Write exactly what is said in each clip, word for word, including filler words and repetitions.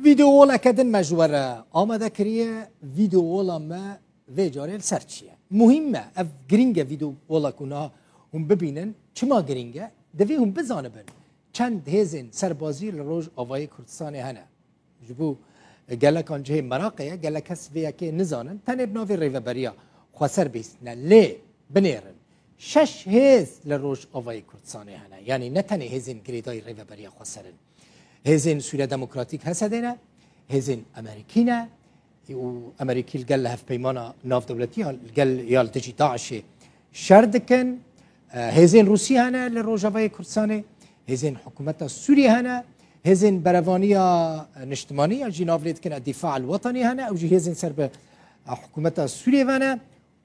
Vîdeowoleke din me ji we re amade kiriye. Vîdeowola me vê carê li ser çi ye? Muhîm e, ev girîng e vîdeowola ku niha hûn bibînin. Çima girîng e? Divê hûn bizanibin çend hêzên serbazî li Rojavayê Kurdistanê hene. Ji bo gelekan cihê meraqê ye, gelek kes vê yekê nizanin. Tenê bi navê Rêveberiya Xweser bihîstine. Lê binêrin. Şeş hêz li Rojavayê Kurdistanê hene. Yanî ne tenê hêzên girêdayî Rêveberiya Xweser in. Hêzên Sûriya Demokratîk, H S D ne, hêzên Amerîkî ne û Amerîkî li gel hevpeymana navdewletî ya li gel ya li dijî DAIŞê şer dikin. E, hêzên Rûsî hene li Rojavayê Kurdistanê, hêzên hikûmeta Sûriyê hene, hêzên berevaniya niştimanî ya jî nav lê dikin Dîfa el Wetanî hene, ew jî hêzên ser bi, e, hikûmeta Sûriyê ve ne.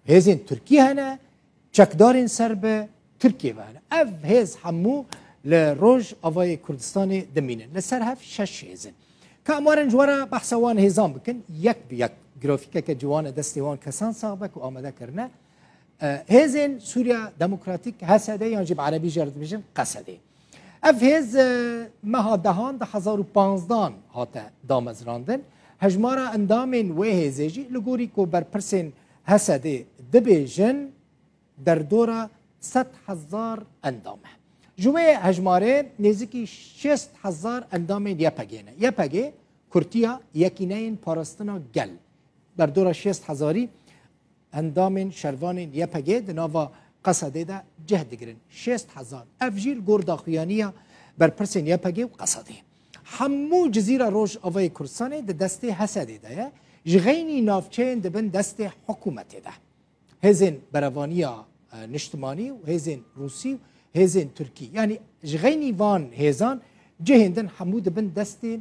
Hêzên Tirkî hene, çekdarên ser bi Tirkiyê ve hene. Ev hêz hemû li Rojavayê Kurdistanê dimînin. Li ser hev şeş hêz in. Ka em werin ji we re behsa wan hêzan bikin, yek bi yek grafîkeke ciwan e destê wan kesan sax be ku amade kirine. E, hêzên Sûriya Demokratîk, H S D, yan jî bi erebî jê re dibêjin Qesedê. Ev hêz, e, meha dehan du hezar û panzdan hate damezrandin. Hejmara endamên wê hêzê jî li gorî ku berpirsên H S D dibêjin, derdora sed hezar endam e. Ji wê hejmarê nêzîkî şêst hezar endamên Y P G ne. Y P G kurtiya Yekîneyên Parastina Gel. Derdora şêst hezarî endamên şervanên Y P G di nava Qesedê de cih digirin. Şêst hezar. Ev jî li gor daxuyaniya berpirsên Y P G û Qesedê. Hemû Cizîra Rojavayê Kurdistanê di destê H S D de ye. Ji xeynî navçeyên di bin destê hikûmetê de. Hêzên berevaniya, e, niştimanî û hêzên Rûsî û hêzên Tirkî. Yanî ji xeynî van hêzan cihên din hemû di bin destên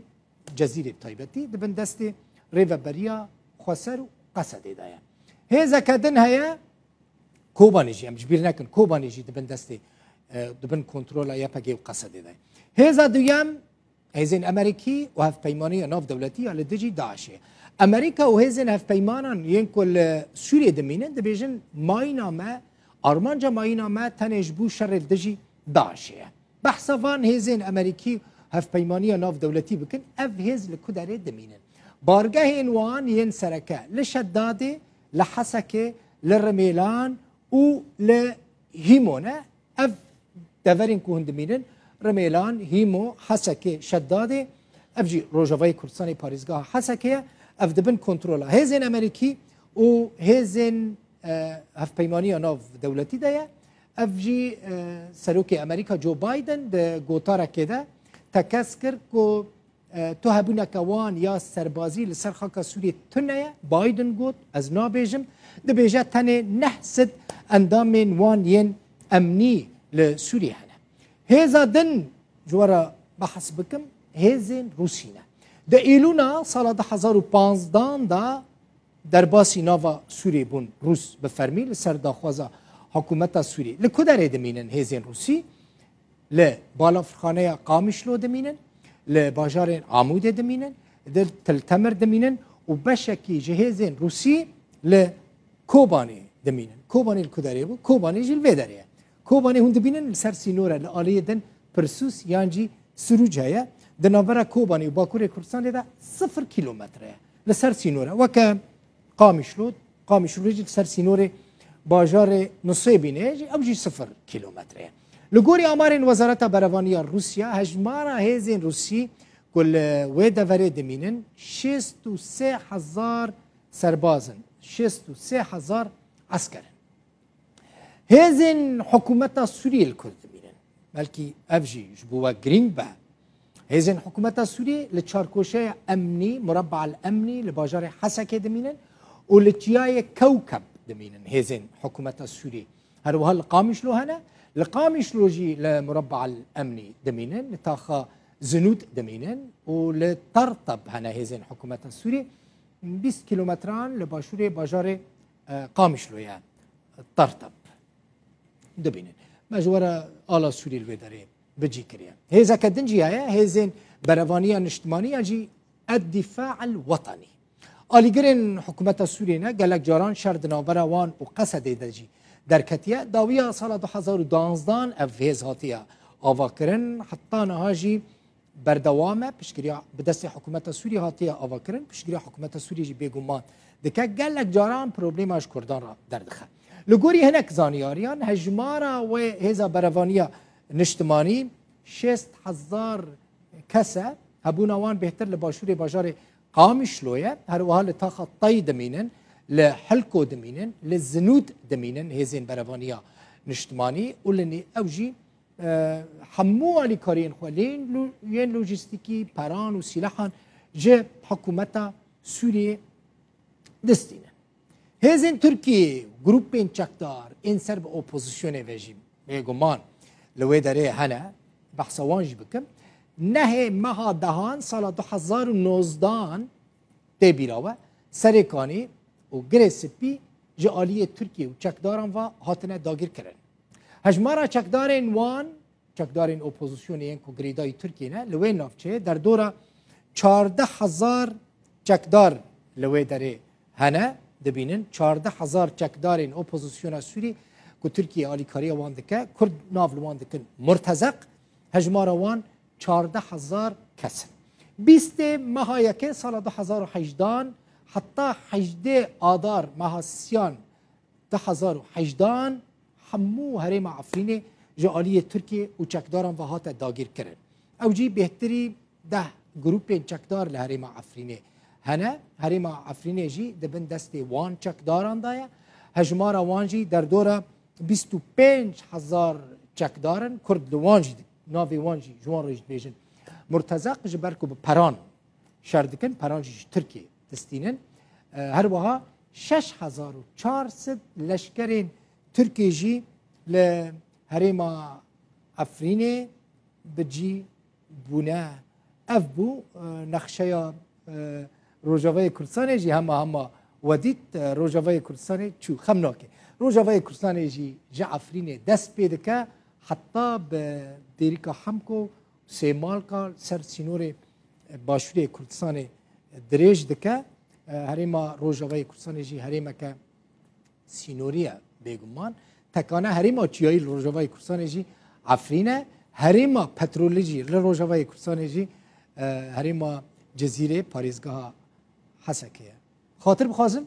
Cezîrê taybetî, di bin destê Rêveberiya Xweser û Qesedê de ye. Hêzeke din heye, Kobanê jî, em ji bîr nekin, Kobanê jî di bin destê, e, di bin kontrola Y P G û Qesedê de ye. Hêza duyem, hêzên Amerîkî û hevpeymaniya navdewletî ya li dijî DAIŞê. Amerîka û hêzên hevpeymanan yên ku li Sûriyê dimînin, dibêjin mayîna me, armanca mayîna me tenê ji bo şerê li dijî DAIŞê ye. Behsa van hêzên Amerîkî hevpeymaniya navdewletî bikin, ev hêz li ku derê dimînin? Bargehên wan yên sereke li Şedadê, li Hesekê, li Rimêlan û li Hîmo ne. Ev deverên ku hûn dimînin, Rimêlan, Hîmo, Hesekê, Şedadê, ev jî Rojavayê Kurdistanê parêzgeha Hesekê ye. Ev di bin kontrola hêzên Amerîkî û hêzên, e, hevpeymaniya nav dewletî de ye. Ev jî, e, Serokê Amerîka Joe Biden di gotarekê de tekez kir ku, e, tu hebûneke wan ya serbazî li ser xaka Sûriyê tune ye. Biden got, ez nabêjim. Dibêje tenê neh sed endamên wan yên emnî li Sûriyê hene. Hêza din ji we re behs bikim, hêzên Rûsî ne. Di Îlûna sala du hezar û panzdan de derbasî nava Sûriyê bûn Rûs bi fermî li ser daxwaza hikûmeta Sûriyê. Li ku derê dimînin hêzên Rûsî? Li balafirxaneya Qamişlo dimînin, li bajarên Amûdê dimînin, di Til Temir dimînin û beşekî ji hêzên Rûsî li Kobanê dimînin. Kobanê li ku derê bû? Kobanê jî li vê derê ye. Kobanê hûn dibînin li ser sînor e, li aliyê din Pirsûs yan jî Sirûc heye. Di navbera Kobanê û Bakurê Kurdistanê de sifir kîlometre ye. Li ser sînor e. Weke Qamişlo, Qamişlo jî li ser sînorê bajarê Nusêbînê jî, ew jî sifir kîlometre ye. Li gorî amarên Wezareta Berevaniya Rûsya, hejmara hêzên Rûsî ku li wê deverê dimînin, şêst û sê hezar serbaz in, şêst û sê hezar esker in. Hêzên hikûmeta Sûriyê li ku dimînin? Belkî ev jî ji bo we girîng be. Hêzên hikûmeta Sûriyê li çarkoşeya emnî, Murabba el Emnî, li bajarê Hesekê dimînin û li çiyayê Kewkeb dimînin hêzên hikûmeta Sûriyê. Her wiha li Qamişlo hene. Li Qamişlo jî li Murabba el Emnî dimînin, li taxa Zinûd dimînin û li Tartab hene hêzên hikûmeta Sûriyê. Bîst kîlometran li başûrê bajarê, e, Qamişloyê ye. Tartab. Dibînin. Me ji we re ala Sûrî li vê derê bi cî kiriye. Hêzeke din jî heye, hêzên berevaniya niştimanî yan jî Ed-Dîfa el-Wetanî. Alîgirên hikûmeta Sûriyê ne gelek caran şer di navbera wan û Qesedê de jî derketiye. Dawiya sala du hezar û duwanzdan ev hêz hatiye avakirin. Heta niha jî berdewam e, piştgiriya bi destê hikûmeta Sûriyê hatiye avakirin, piştgiriya hikûmeta Sûriyê jî bêguman dike, gelek caran problema ji Kurdan re derdixe. Li gorî hinek zaniyariyan, hejmara wê hêza berevaniya niştimanî şêst hezar kes e, hebûna wan bêhtir li başûrê bajarê Qamişlo ye, her wiha li taxa Tey dimînin, li Hilko dimînin, li Zinûd dimînin hêzên berevaniya niştimanî û li nê ew jî e, hemû alîkariyên xwe lê yên lo-, yên lojîstîkî, peran û sîlehan ji hikûmeta Sûriyê distînin. Hêzên Tirkiyê, grûpên çekdar ên ser bi opozisyonê ve jî bêguman li wê derê hene, behsa wan jî bikim. Nehê meha dehan sala du hezar û nozdan tê bîra we, Serê Kanî û Girê Spî ji aliyê Tirkiye û çekdaran ve hatine dagîrkirin. Hejmara çekdarên wan, çekdarên opozisyonê yên ku girêdayî Tirkiyê ne, li wê navçeyê derdora çardeh hezar çekdar li wê derê hene, dibînin çardeh hezar çekdarên opozisyona Sûrî ku Tirkiye alîkariya wan dike, Kurd nav li wan dikin murtezeq, hejmara wan çardeh hezar kes in. Bîstê meha yekê sala du hezar û hejdan heta hejdê adar meha siyan du hezar û hejdan hemû herêma Efrînê ji aliyê Tirkiye û çekdaran ve hate dagîrkirin. Ew jî bêhtirî deh grûpên çekdar li herêma Efrînê hene. Herêma Efrînê jî di bin destê wan çekdaran de ye. Hejmara wan jî derdora bîst û pênc hezar çekdar in. Kurd li wan jî, navê wan jî ji wan re jî dibêjin murtezeq, ji ber ku bi peran şer dikin, peran jî ji Tirkiyê distînin. E, her wiha şeş hezar û çar sed leşkerên Tirkiyê jî li herêma Efrînê bi cî bûne. Ev bû, e, nexşeya, e, Rojavayê Kurdistanê jî hema hema we dît, e, Rojavayê Kurdistanê çû, xem nake. Rojavayê Kurdistanê jî ji Efrînê dest pê dike, heta bi Dêrika Hemko, Sêmalka ser sînorê, e, başûrê Kurdistanê dirêj dike. E, herêma Rojavayê Kurdistanê jî herêmeke sînorî ye bêguman. Tekane herêma çiyayî li Rojavayê Kurdistanê jî Efrîn e. Herêma petrolê jî li Rojavayê Kurdistanê jî, e, herêma Cizîrê, parêzgeha Hesekê ye. Xatir bixwazim,